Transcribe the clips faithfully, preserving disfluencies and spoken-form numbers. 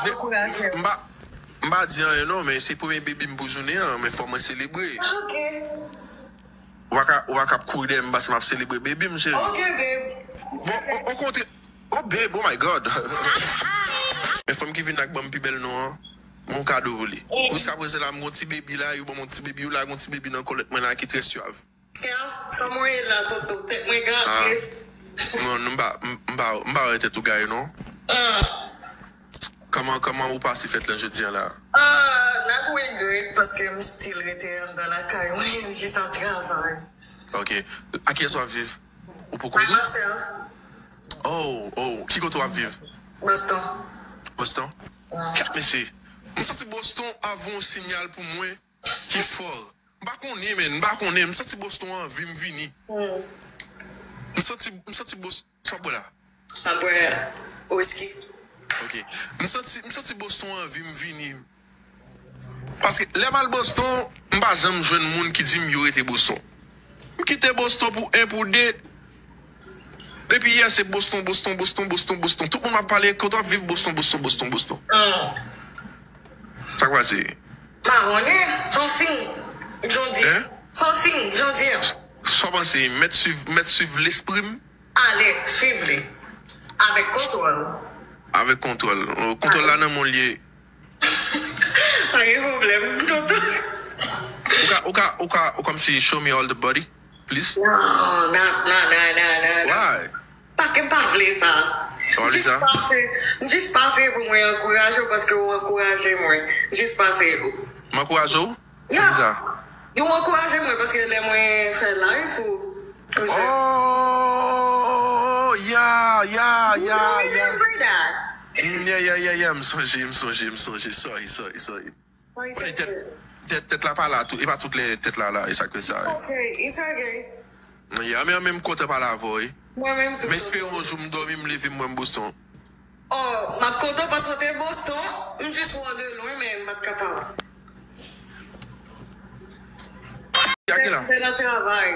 Ankouraje. M pa, m pa di anyen non, men se premye baby m pou jounen an, men fò mwen selebre. Ok. Ou pa ka, ou pa ka ap kouri dèyè m paske m ap selebre baby m, cheri. Ok, babe. Bon, o, o kontrè. Oh, babe, oh my God. Men fanm ki vin ak ban m pi bèl non an, m gon kado pou li. Jiska prezan la, m gon ti baby la, yo ban m yon ti baby, yo lagon ti baby nan kòlèt mwen la ki trè swav. Kè, kòman w ye la, tonton? Tèt mwen gaye. Ah. Non, non, m pa, m, m pa, m pa wè tèt ou gaye, non. Ah. Kòman, kòman ou pase fèt la jodi a la? Ah, not really great, paske m still rete anndan lakay mwen, jis ap travay. Ok. A kiyès w ap viv? Ou poko viv? By myself. Oh, oh. Ki kote w ap viv? Boston. Boston? Wi. Kat mesye. M santi Boston ap voye yon siyal pou mwen ki fò. M pa konnen, men, m pa konnen. M santi Boston anvi m vini. Hmm. M santi, m santi Boston. Sa w ap bwè la? M ap bwè whisky. Ok. M santi, m santi Boston anvi m vini. Paske lè m al Boston, m pa janm jwenn moun ki di m yo rete Boston. M kite Boston pou en, pou de. Depi yè, se Boston, Boston, Boston, Boston, Boston. Tout moun m ap pale, kote w ap viv, Boston, Boston, Boston, Boston. Ah. Sa k pase? M pa konnen. Se yon siy, jan w di. Hein? Se yon siy, jan w di. Sa w panse? Mèt swiv, mèt swiv lespri m? Ale, swiv li. Avèk kontwòl. Avèk kontwòl. Euh, kontwòl la nan men w l ye. Pa gen pwoblèm, tonton. Ou ka, ou ka, ou ka, ou kòmsi show me all the body, please? Non, non, non, non, non, non, non. Why? Paske m pa vle sa. Ou pa vle sa? M jis pase, m jis pase pou mwen ankouraje w paske ou ankouraje mwen. Jis pase. M ankouraje w? Yeah. Poukisa? Yo ankouraje mwen paske lè mwen fè live ou, ou se. Oh, yeah, yeah, yeah, yeah. You remember that? Mm, yeah, yeah, yeah, yeah. M sonje, m sonje, m sonje. Sorry, sorry, sorry. Wi, tèt, tèt, tèt la pa la tou. E pa tout lè tèt la la. E sa k fè sa, wi. Ok, it's ok. Yeah, men, men m kontan pale avè w, wi. Mwen menm tou. M espere yon jou m dòmi, m leve, m wè m Boston. Oh, m ap kontan paske w te Boston. M jis wè w de lwen, men m pa t kapab. Ou te nan travay.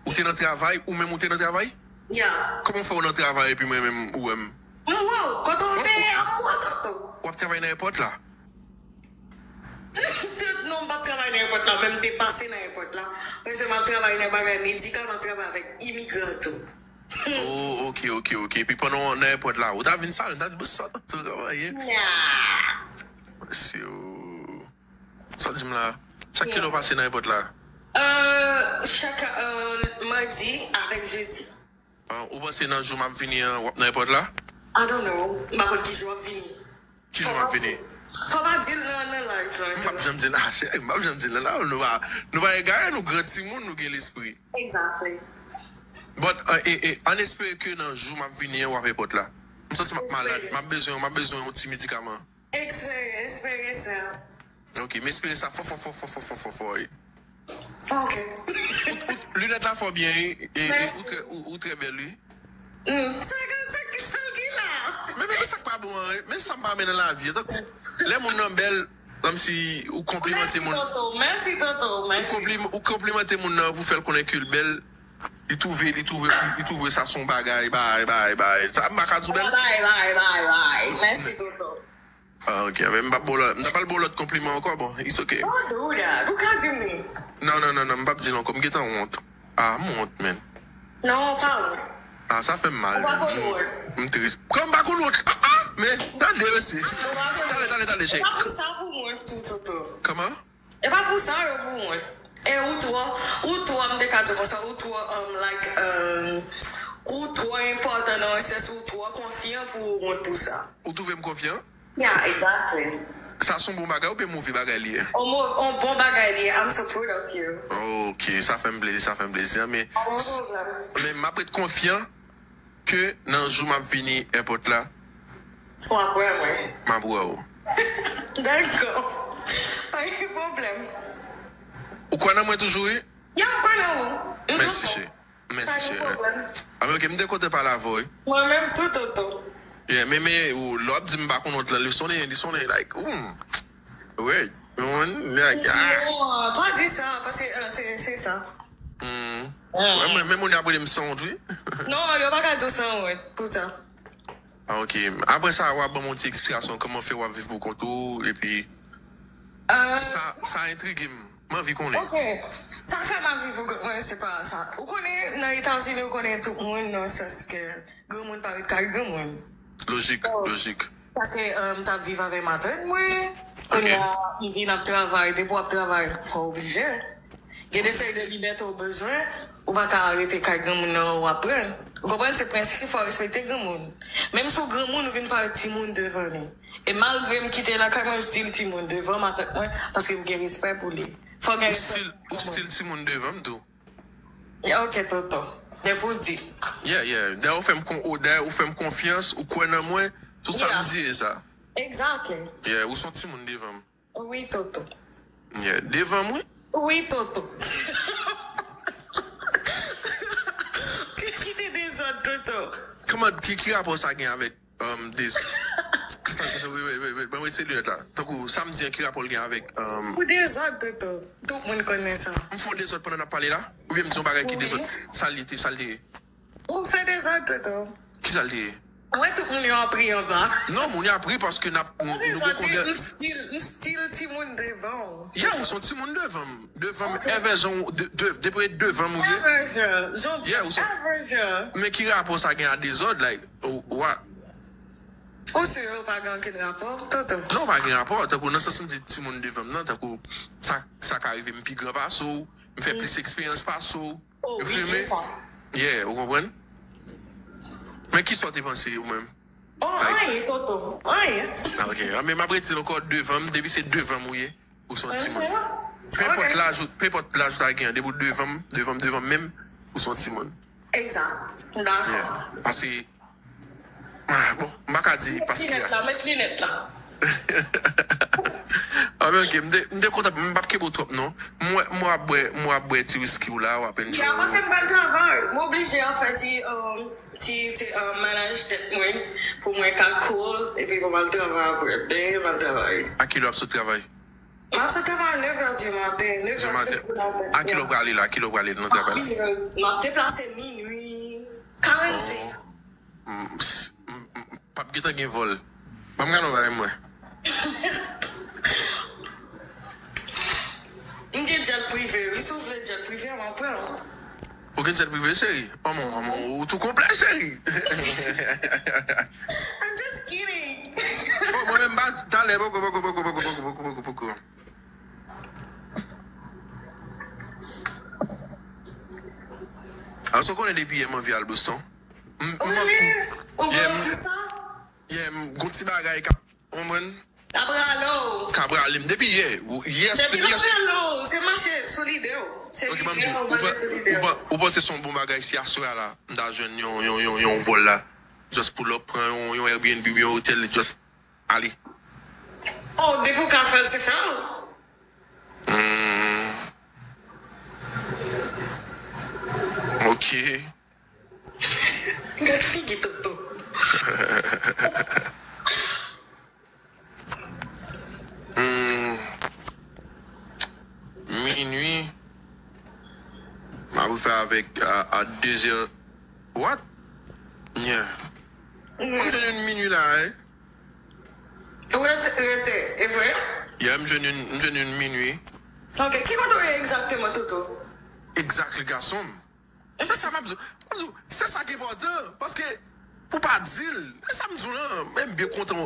Ou te nan travay? Ou menm ou te nan travay? Yeah. Kòman w fè w nan travay epi mwen menm ou wè m? M wè w. Kote w te ye a, m wè w, tonton. W ap travay nan èpòt la? Non, m p ap travay nan èpòt la, men m te pase nan èpòt la. Paske m ap travay nan bagay medikal, m ap travay avèk imigran tou. Oh, ok, ok, ok. Epi pandan w nan èpòt la, ou ta vin salye m, ta di, "Bonswa, tonton, kòman ye?" Nah. Si ou... Sa w di m la? Chak kilè w pase nan èpòt la? Euh, chak, euh, madi avèk jedi. Ah, ou panse nan jou m ap vini an, w ap nan èpòt la? I don't know. M pa konn ki jou w ap vini. Ki jou m ap vini? Fò pa di l nan, nan live la. M p ap janm di l la, cheri. M p ap janm di l la. Nou pa, nou pa egare, nou gran timoun, nou gen lespri. Exactly. But, euh, e, e, ann espere ke nan jou m ap vini an, w ap èpòt la. M santi m ap malad. M ap bezwen, m ap bezwen yon ti medikaman. Espere, espere sa. Ok, m espere sa fò, fò, fò, wi. Ok. Ou, ou, linèt la fè w byen, wi. E, e, ou trè, ou, ou trè bèl, wi. Mm, sa ki, sa ki, sa ki la? Men, men, men sa k pa bon an, wi. Men sa m pa renmen nan lavi an. Tankou, lè moun nan bèl, kòmsi ou konplimante moun. Mèsi, tonton. Mèsi, tonton. Ou mèsi. Konplim-, ou konplimante moun nan pou fè l konnen ke l bèl. Li twouve, li twouve, li, li twouve sa se yon bagay, bay, bay, bay. Sa m pa ka di w bèl. Bay, bay, bay, bay. Mèsi, tonton. Ah, ok. Men m p ap ba w lòt, m ta pral ba w lòt konpliman ankò, bon, it's ok. Don't do that. Ou ka di m li. Non, non, non, non, m p ap di l ankò. M gentan wont. Ah, m wont, man. Non, ou pa wont. Ah, sa fè m mal, man. Ou pa konn wont. M, m tris. Kòman m pa konn wont? Ah, ah, men, tande, mesye. Ou pa konn wont. Tande, tande, tande, cheri. Ou pa konn sa pou wont tou, tonton. Kòman? E pa pou sa yo pou wont. E ou twò, ou twò, m te ka di w konsa, ou twò, um, like, um, ou twò enpòtan nan yon sens, ou twò konfyan pou w wont pou sa. Ou twouve m konfyan? Yeah, exactly. Sa se yon bon bagay oubyen move bagay li ye? On mo-, on bon bagay li ye. I'm so proud of you. Ok, sa fè m plezi, sa fè m plezi, men, men m ap ret konfyan ke nan jou m ap vini èpòt la, w ap wè mwen. M ap wè w. Dakò. Pa gen pwoblèm. Ou kwè nan mwen toujou, wi? Ya, m kwè nan ou. M toujou. Mèsi, cheri. Mèsi, cheri. Pa gen pwoblèm. Ah, men ok, m te kontan pale avè w, wi. Mwen menm tou, tonton. Yeah, men, men, ou, lè w ap di m pa konn wont lan, li sonnen, li sonnen, like, hmm. Wi. Yon, like, ah. Non, pa di sa, paske, ah, se, se sa. Hmm. Ah. Wè, mwen, men moun yo ap rele m sanwont, wi. Non, yo pa ka di w sanwont, pou sa. Ah, ok. Apre sa, w ap ban m yon ti eksplikasyon kòman fè w ap viv pou kont ou, epi Euh, sa, sa entrige m. M anvi konnen. Ok. Sa fè m ap viv pou kont mwen, se pa sa. Ou konnen, nan Etazini, ou konnen tout moun, nan sans ke granmoun pa ret kay granmoun. Lojik, lojik. Paske euh, m t ap viv avè matant mwen. Kounye a, m vin ap travay. Depi w ap travay, fò w oblije. Gen de seri de libète ou bezwen, ou pa ka rete kay granmoun nan ou ap pran. Ou konprann? Se prensip, fò w respekte granmoun. Menm si w granmoun, ou vin parèt timoun devan li. E malgre m kite lakay mwen, m still timoun devan matant mwen, paske m gen respè pou li. Fò w gen Ou respè still, ou still timoun devan m tou. Ya, ok, tonton. Depi w di. Yeah, yeah. Dayè ou fè m kon, ou, dayè ou fè m konfyans, ou kwè nan mwen, tout sa m Yeah. di e sa. Exactly. Yeah, ou son timoun devan m. Wi, tonton. Yeah, devan mwen. Wi, tonton. Kite dezòd, tonton. Kòman, ki, ki rapò sa gen avèk um, des... Sa, sa, sa, wi, wi, wi, wi, ban m retire linèt la. Tankou, sa m di an, ki rapò l gen avèk um, Ou dezòd, tonton. Tout moun konnen sa. M fè yon dezòd pandan n ap pale la? Oubyen m di yon bagay ki Wi. Dezòd? Sa l ye te, sa l te ye? Ou fè dezòd, tonton. Ki sa l te ye? Mwen, tout moun yo ap ri anba. Non, moun yo ap ri paske n ap, n- nou gen Dezòd, konvè... m still, m still timoun devan w. Yeah, ou son timoun devan m. Devan m, èvè jan w, de, de, depi devan m ou ye. Èvè jan. Jan w di Yeah, ou son- èvè jan. Men ki rapò sa gen a dezòd, like, ou, ou a- Ou si yo pa gen ankenn rapò, tonton? Non, pa gen rapò. Tankou nan sans m di timoun devan m nan, tankou sa, sa ka rive m pi gran pase w, m fè plis eksperyans pase w. Oh, Ou wi, filme? Devan. Yeah, ou konprann? Men ki sa w te panse ou menm? Oh, anyen, tonton. Anyen. Ah, ok. Ah, men m ap redi l ankò devan m, depi se devan m ou ye, ou son timoun. Mhm. Penpòt Ok. laj ou, penpòt laj ou ta gen, depi w devan m, devan m, devan m menm, ou son timoun. Egzak. Dakò. Yeah. Pase, ah, bon, m pa ka di paske Linèt la, met linèt la. Ah, men ok, m te, m te kontan, m p ap kenbe w twòp non. M wè, m wè w ap bwè, m wè w ap bwè ti wiski w la, w ap enjoy. Ya, paske m pral travay. M oblije an fè ti, um, ti, ti um, manaj tèt mwen pou mwen ka cool, epi pou m al travay apre. Ben, m al travay. A kilè w ap sot travay? M ap sot travay a nèf è di maten, nèf è Di maten. di maten. A kilè w prale la? A kilè w prale nan travay la? M ap deplase minui, karannsenk. M, s- m, m, m p ap gentan gen vòl. Ban m gade yon bagay mwen. M gen jet prive, wi, si w vle jet prive, m ap pran. Ou gen jet prive, cheri? Anmon, anmon, ou tou konplè, cheri. I'm just kidding. Bon, mwen menm, ba, talè, poko, poko, poko, poko, poko, poko, poko, poko. Aso konnen depi yè m anvi al Boston. M, m, Ou vle? Ou yeah, vle m- di sa? Yeah, m gon ti bagay k ap, konprann? Ka prale w. Ka prale m. Depi yè, ou- yes, Depi depi ka yes. Prale w, se mache sou lide w. Se Ok, ban m di, lide w, ou pa, se lide ou w. pa, ou panse se yon bon bagay si aswè a la, m ta jwenn yon, yon, yon, yon vòl la. Just pull up, pran yon, yon Airbnb, yon otèl, just ale. Oh, depi w ka fè l, se fè l. Hmm. Ok. Gad figi tonton. Hmm. Minui. M ap fè avèk a, a dezè. What? Yeah. M jwenn youn minui la, eh. Ou rete, rete, e vre? Yeah, m jwenn youn, m jwenn youn minui. Ok, ki kote w ye egzakteman, Toto? Exactly, gason m. Se sa m ap di w. M ap di w, se sa ki enpòtan. Paske, pou pa di l, e sa m di w lan, men m byen kontan.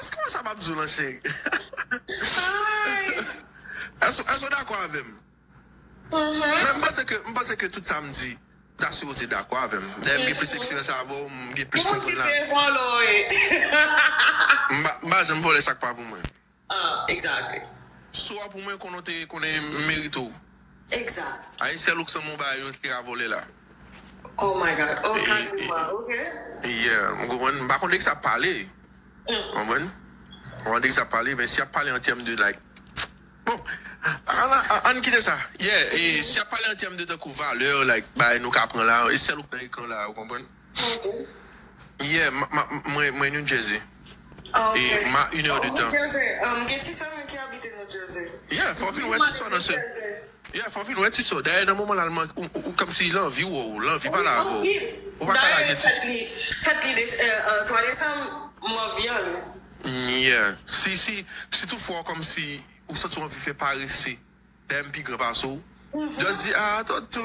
Èske wè sa m ap di w lan, cheri? Ay. Èske èske w dakò avè m? Mhm. Men m panse ke, m panse ke tout sa m di, ta sipoze dakò avè m. Dayè, m gen plis eksperyans avè w, m gen plis Ki moun ki konprann la. te vòlò e? M pa, m pa janm vòlè sa k pa pou mwen. Ah, exactly. Si w a pou mwen, konnen w te konnen m merite w. Exact. A, e sèl ou k sanble yon bagay yo te ka vòlè la. Oh my God. Oh, E, kalma, ok? Yeah, m konprann. M pa konn de ki sa ap pale. Konprann? M pa konn de ki sa ap pale, men si ap pale an tèm de, like, bon, an, an, an kite sa. Yeah, e si ap pale an tèm de tankou valè, like, bagay nou ka pran la, e sèl ou k nan ekran la, ou konprann? Ok. Yeah, ma, ma, mwen, mwen New Jersey. Ah, ok. E ma une heure de Oh, temps. New Jersey. Um, gen ti sè mwen ki abite New Jersey. Yeah, fò w vin wè ti sè nan se. Yeah, fò w vin wè ti sè. Dayè, nan moman la, l mank, ou, ou, ou kòmsi l anvi wè w, l anvi pale avè w. Anpil. Ou pa ka lage ti. Dayè, fèt li, fèt li de, euh, euh, twa desanm, m anvi ale. Mm, yeah. Si, si, si toutfwa kòmsi ou santi w anvi fè parese, dayè m pi gran pase w. Just di, "Ah, Toto,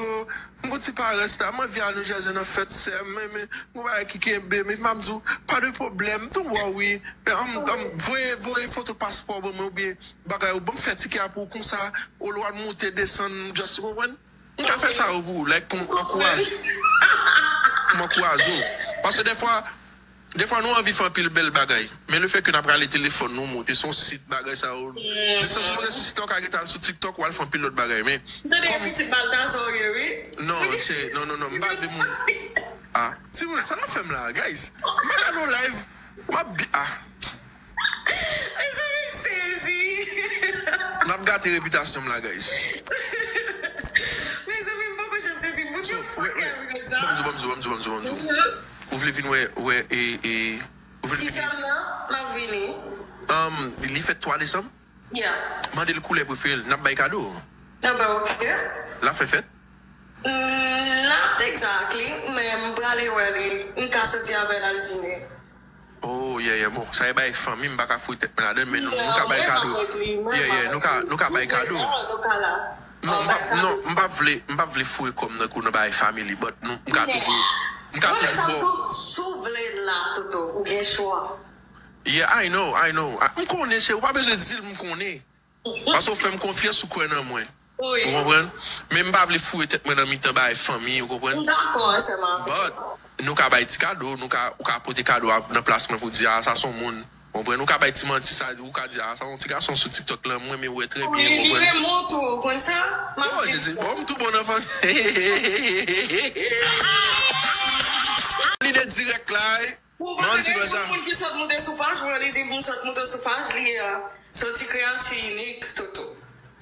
m gon ti parès la, m anvi al New Jersey nan fèt sè m, men, men, gon bagay ki kenbe m," epi m ap di w, "Pa de pwoblèm, don't worry, um, um, voye, voye foto paspò ban mwen oubyen bagay, ou ban m fè tikè a pou ou konsa, ou lè w al monte, desann, just," ou konprann? M ka fè sa yo pou ou, like, pou m ankouraje. Pou m ankouraje w. Paske dèfwa, dèfwa nou anvi fè anpil bèl bagay. Men lefètke n ap rale telefòn nou, monte sou sit bagay sa yo. Distans ou monte sou sit la, ou ka gentan al sou TikTok, ou al fè anpil lòt bagay. Men, m tande yon pitit Baltazar, wi. Non, se, non, non, non, m pa vle moun. Ah, timoun, sa n ap fè m la, guys? M pa ka nan live. M ap bi-, ah. Mezanmi, m sezi. N ap gate repitasyon m la, guys. Mezanmi, m poko janm sezi. Moun yo fòkè wi konsa. Ban m di w, ban m di w, ban m di w, ban m di w, ban m di w. Ou vle vin wè, wè, e, e, ou vle vin. Ti sè m nan, m ap vini. Um, li fèt twa desanm? Yeah. Mande l koulè prefere l, n ap bay kado. Ah ben, ok. L ap fè fèt? Mm, not exactly, men m prale wè li. M ka soti avè l al dine. Oh, yeah, yeah, bon, sa e bay fanmi, m pa ka foure tèt mwen ladan, men nou, nou ka bay kado. Yeah, yeah, nou ka, nou ka bay kado. Non, m pa, non, m pa vle, m pa vle foure kò m nan kou nan bay family, but nou, m ka toujou, m ka toujou ba w. Si w vle la, Toto, ou gen chwa. Yeah, I know, I know. Ah, m konnen, cheri, ou pa bezwen di l m konnen. Paske w fè m konfyans, ou kwè nan mwen. Ou konprann? Men m pa vle foure tèt mwen nan mitan bagay fanmi, ou konprann? M dakò, sè m avè w. But, nou ka bay ti kado, nou ka, ou ka pote kado a nan plas mwen pou di, "Ah, sa se yon moun." Ou konprann? Ou ka bay ti manti sa, ou ka di, "Ah, sa se yon ti gason sou TikTok lan, mwen, men wè trè byen," ou konprann? Wi, li renmen w tou, ou konn sa? M ap di w sa. Bon, m tou bon nan fanmi. Lide dirèk la, eh. Ou pa konnen yon moun ki sot moute sou paj mwen, li di m sot moute sou paj li a. Se yon ti kreyati inik, Toto.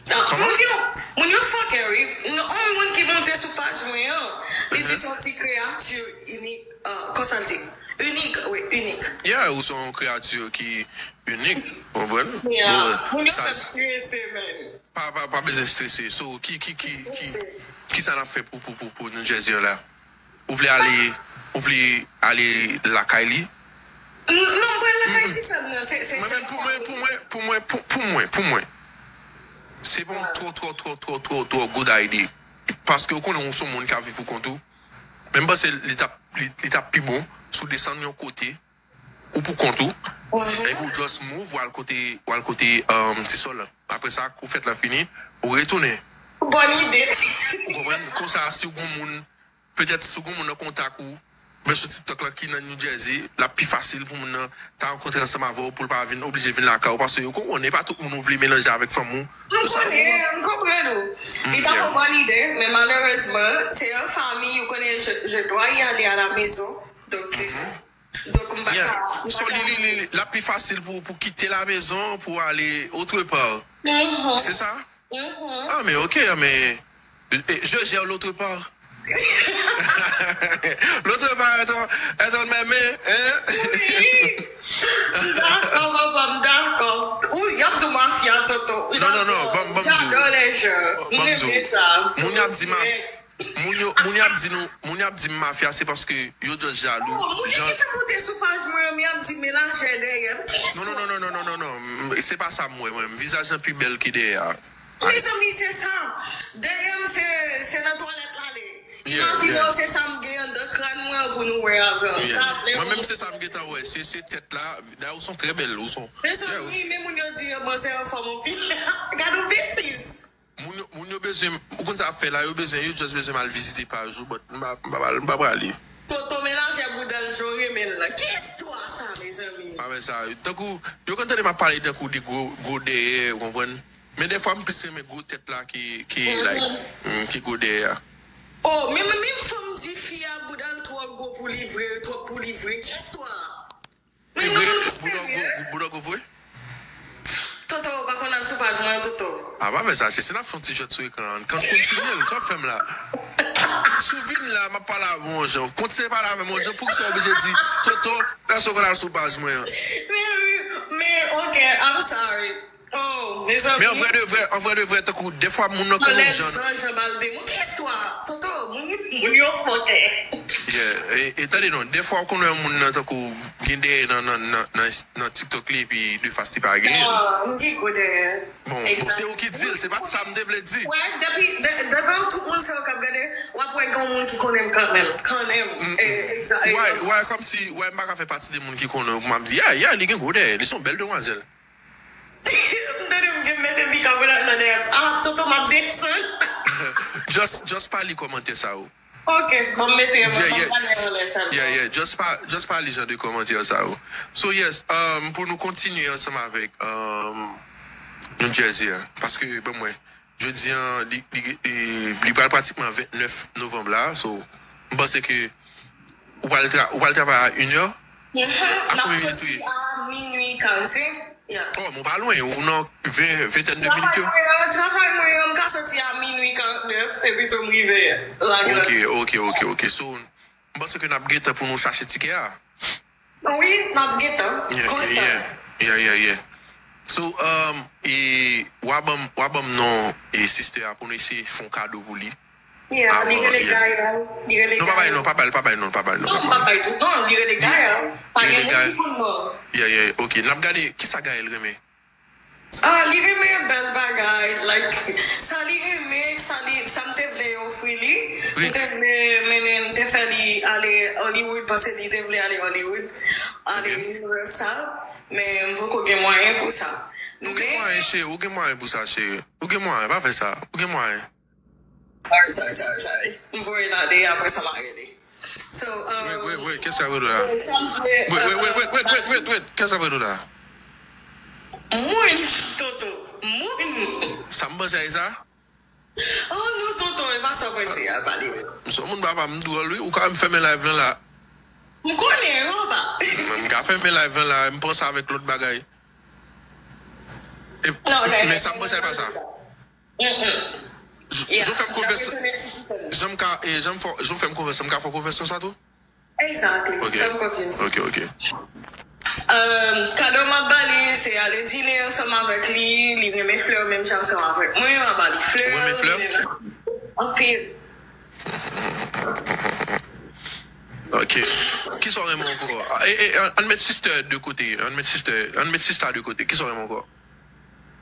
Ah, kòman? Moun yo, moun yo fòkè, wi. Yon moun ki moute sou paj mwen an, li di se yon ti kreyati inik. Ah, konsa l di. Inik, wi, inik. Yeah, ou se yon kreyati ki inik, ou konprann? Yeah. Bon, moun yo fè m strese, man. Pa, pa, pa bezwen strese. So, ki, ki, ki, ki, kisa n ap fè pou, pou, pou, pou New Jersey an la? Ou vle ale, ou vle ale lakay li? Non, m pral lakay ti sè m nan. Se, se, mwen menm, pou mwen, pou mwen, pou mwen, pou, pou mwen, pou mwen. Se pa yon twò, twò, twò, twò, twò, twò good idea. Paske ou konnen ou se yon moun k ap viv pou kont ou. Men m panse li t ap, li, li t ap pi bon si w desann yon kote, ou pou kont ou. Epi ou just move, ou al kote, ou al kote, um, ti sè w lan. Apre sa, kou fèt lan fini, ou retounen. Bòn ide. Ou konprann? Konsa, si w gon moun, petèt si w gon moun nan kontak ou, men sou TikTok lan ki nan New Jersey, l ap pi fasil pou moun nan ta rankontre ansanm avè w, pou l pa vin oblije vin lakay ou, paske yo konnen pa tout moun ou vle melanje avèk fanmi w. M konnen, m konprann ou. Li ta yon bòn ide, men malerezman, se an fanmi, ou konnen, je, je dois y aller à la maison. Donk, se sa. Donk, m pa ka, m pa ka. So, li, li, li, li, l ap pi fasil pou, pou kite la maison, pou ale autre part. Se sa? Ah, men ok, ah, men, eh, je gère l'autre part. L'autre part est en, est en mes mains, hein? Wi. M dakò, papa, m dakò. Ou, y ap di w mafya, Toto. Non, non, non, ban m, ban m di w. J'adore les gens. M renmen sa. Moun y ap di mafya. Moun yo, moun y ap di nou, moun y ap di m mafya, se paske yo just jalou. Oh, moun yo ki te moute sou paj mwen an, y ap di m melaje dèyè m. Non, non, non, non, non, non, non, non. M, se pa sa m wè, mwen. M vizaj lan pi bèl ke dèyè a. Mezanmi, se sa. Dèyè m, se, se nan twalèt l ale. Imajine w, se sa m gen anndan kràn mwen an pou nou wè avè w. Mwen menm, se sa m gentan wè. Se, se tèt la. Dayè, ou se yon trè bèl, ou se yon. Mezanmi, men moun yo di yo manzè anfòm anpil. Gad yon betiz. Moun yo, moun yo bezwen, ou konn sa y ap fè la, yo bezwen, yo just bezwen m al vizite paj ou, but m pa, m pa, m pa prale. Toto melaje bouda l jan w renmen l lan. Ki istwa sa, mezanmi? Pa fè sa. Tankou, yo konn tande m ap pale tankou de gwo, gwo dèyè, ou konprann? Men dèfwa, m plis renmen gwo tèt la ke, ke, like, mm, ke gwo dèyè a. Oh, men, men, men fanm di fi a bouda l twò gwo pou li vre, twòp pou li vre. Ki istwa? Men non, li serye. Bouda w gwo, bouda w gwo vre? Toto, ou pa konn al sou paj mwen, Toto. A, pa fè sa, cheri, n ap fè yon ti jwèt sou ekran an. Kan kontinye l, sa w ap fè m la. Si w vin la, m ap pale avè w yon jan. Kontinye pale avè m yon jan, poukisa w oblije di, Toto, èske w konn al sou paj mwen an? Men wi, men, ok, I'm sorry. Oh, mezanmi. Men an vrè de vrè, an vrè de vrè, tankou, dèfwa moun nan konn yon jan. Zanj anba l demon. Ki istwa? Toto, moun, moun yo fòkè. Yeah, e, e tande non, dèfwa ou konn wè yon moun nan tankou gen dèyè nan, nan, nan, nan, nan TikTok li, epi de fas li pa gen. Ah, m gen gwo dèyè. Bon, bon, se ou ki di l, se pa t sa m te vle di. Wè, depi, de, devan tout moun sa yo k ap gade, w ap wè gen yon moun ki konnen m kanmenm, kanmenm. Mm, mm. E, egza-, e, wè, wè, kòmsi, wè, m pa ka fè pati de moun ki konnen w pou m ap di, yeah, yeah, li gen gwo dèyè, li se yon bèl demwazèl. M tande m gen mete bikabonat nan dèyè. Ah, Toto, m ap desann. Just, just pa li kòmantè sa yo. Ok, bon, m mete, yeah, yeah, anlè sèlman. Yeah, yeah, just pa, just pa li jan de kòmantè sa yo. So, yes, um, pou nou kontinye ansanm avèk, um, New Jersey a, paske, ban mwen, jodi a, li, li, li, li pral pratikman vennèf novanm la, so, m panse ke ou pral tra-, ou pral travay a inè? Mhm. A konbyen minit ou ye? N ap soti a minui karannsenk. Yeah. Oh, men w pa lwen, ou nan ven, ventèn de minit yo. Travay mwen an, travay mwen an, m ka soti a minui karannèf, epi tou m rive la. Ok, ok, ok, ok. So, m panse ke n ap gen tan pou nou chache tikè a. Wi, n ap gen tan. Yeah, yeah, yeah. Yeah, yeah, yeah. So, um, e, w a ban m, w a ban m non, e, sister a pou nou eseye fè yon kado pou li. Yeah, li rele Gaël. Li rele Gaël. Non, pa bay non, pa bay, pa bay non, pa bay non. Non, m pa bay tout non, li rele Gaël. Pa gen moun ki konn non. Yeah, yeah, ok. N ap gade, kisa Gaël renmen? Ah, li renmen bèl bagay, like, sa li renmen, sa li, sa m te vle ofri li, m te vle mennen, m te fè li ale Hollywood, paske li te vle ale Hollywood, ale Universal, men m poko gen mwayen pou sa. Ou gen mwayen, cheri, ou gen mwayen pou sa, cheri. Ou gen mwayen, pa fè sa. Ou gen mwayen. Sorry, sorry, sorry, sorry. M voye l ale, apre sa m a rele. So, um, wait, wait, wait, kèsa w la? Wait, wait, wait, wait, wait, wait, wait, wait, kèsa w la? Moun, Toto, moun. Sa m panse a sa? Oh non, Toto, e pa sa w panse a, pale. M se yon moun papa, m dwòl, wi. Ou ka m fèmen live lan la. M konnen, papa. M ka fèmen live lan la, m panse avèk lòt bagay. E, non, men sa m panse a pa sa. Mm, mm. Yeah. Jan w fè m konfyans, jan m ka, e, jan m fè, jan w fè m konfyans, m ka fè w konfyans nan sa tou? Exactly. Ok. Fè m konfyans. Ok, ok. Um, kado m ap ba li, se ale dine ansanm avèk li, li renmen flè menm jan ansanm avèk mwen, m ap ba li flè. Ou renmen flè? Anpil. Ok. Kisa w renmen ankò? E, e, ann, ann met sister de kote, ann met sister, ann met sista de kote. Kisa w renmen ankò?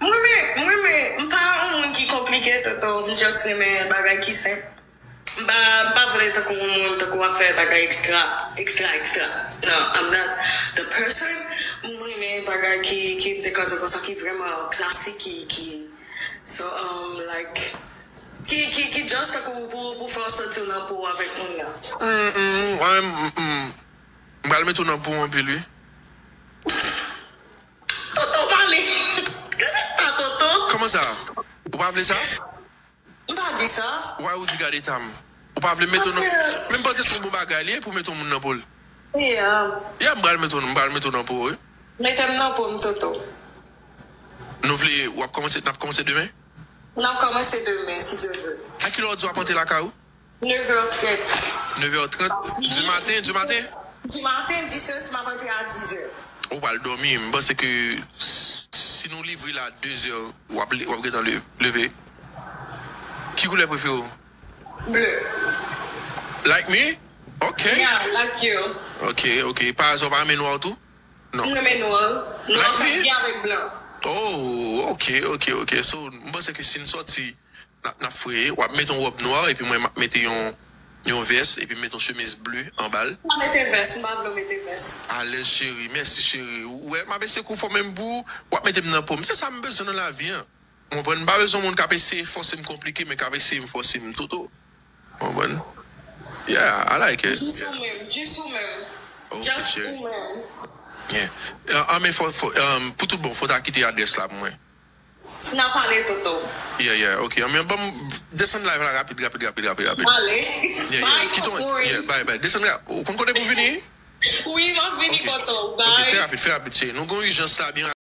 Mwen, men, mwen, men, m pa yon moun ki konplike, Toto. M just renmen bagay ki senp. M pa, m pa vle tankou yon moun, tankou w ap fè bagay ekstra, ekstra, ekstra. Non, I'm not the person. M renmen bagay ki, ki, m te ka di konsa, ki vrèman klasik, ki, ki, so, um, like, ki, ki, ki just tankou pou, pou fè w santi w nan po w avèk moun nan. Mm, mm, mwen, mm, mm. M pral mete w nan po w anpil, wi. Toto pale. Gade pa Toto. Kòman sa? Ou pa vle sa? M pa di sa. Why ou di gade ta m? Ou pa vle mete w nan. Paske men m panse se yon bon bagay li ye pou mete yon moun nan po l. Yeah. Yeah, m pral mete w, m pral mete w nan po w, wi. Mete m nan po m, Toto. Nou vle, w ap kòmanse, n ap kòmanse demen? N ap kòmanse demen, si Dye vle. A kilè w di w ap antre lakay ou? Nev è trant. Nev è trant? Di maten, di maten? Di maten, dis è, si m ap antre a dis è. Ou pral dòmi. M panse ke s-, si nou livre la de zè, w ap, w ap gentan le-, leve. Ki koulè prefere w? Ble. Like me? Ok. Yeah, like you. Ok, ok. Pa azò, pa renmen nwa tou? Non. M renmen nwa. Nwa sa byen avèk blan. Oh, ok, ok, ok. So, m panse ke si n sòti, n ap, n ap freye, w ap mete yon wòb nwa, epi mwen, m ap mete yon, yon vès, epi m mete yon chemiz ble anba l. M pa mete vès, m pa vle w mete vès. Alèz, cheri, mèsi, cheri. Ou wè, m ap eseye konfòme m pou ou, w ap mete m nan po m. Se sa m bezwen nan lavi an. Ou konprann? M pa bezwen moun k ap eseye fòse m konplike, men k ap eseye m fòse m toto. Ou konprann? Yeah, I like it. Jis ou menm, jis ou menm. Ok, cheri. Just ou menm. Yeah. Ah, ah, men fò, fò, um, pou tout bon, fò w ta kite adrès la pou mwen. N a pale, Toto. Yeah, yeah, ok. Ah, men ban m desann live la rapid, rapid, rapid, rapid, rapid. M ale. Yeah, yeah. Bye, Toto. Kite w, yeah, bye, bye. Desann la. Ou konn kote pou vini? Wi, m ap vini, Toto. Ok. Ok, bye. Fè rapid, fè rapid, cheri. Nou gen yon ijans la, byen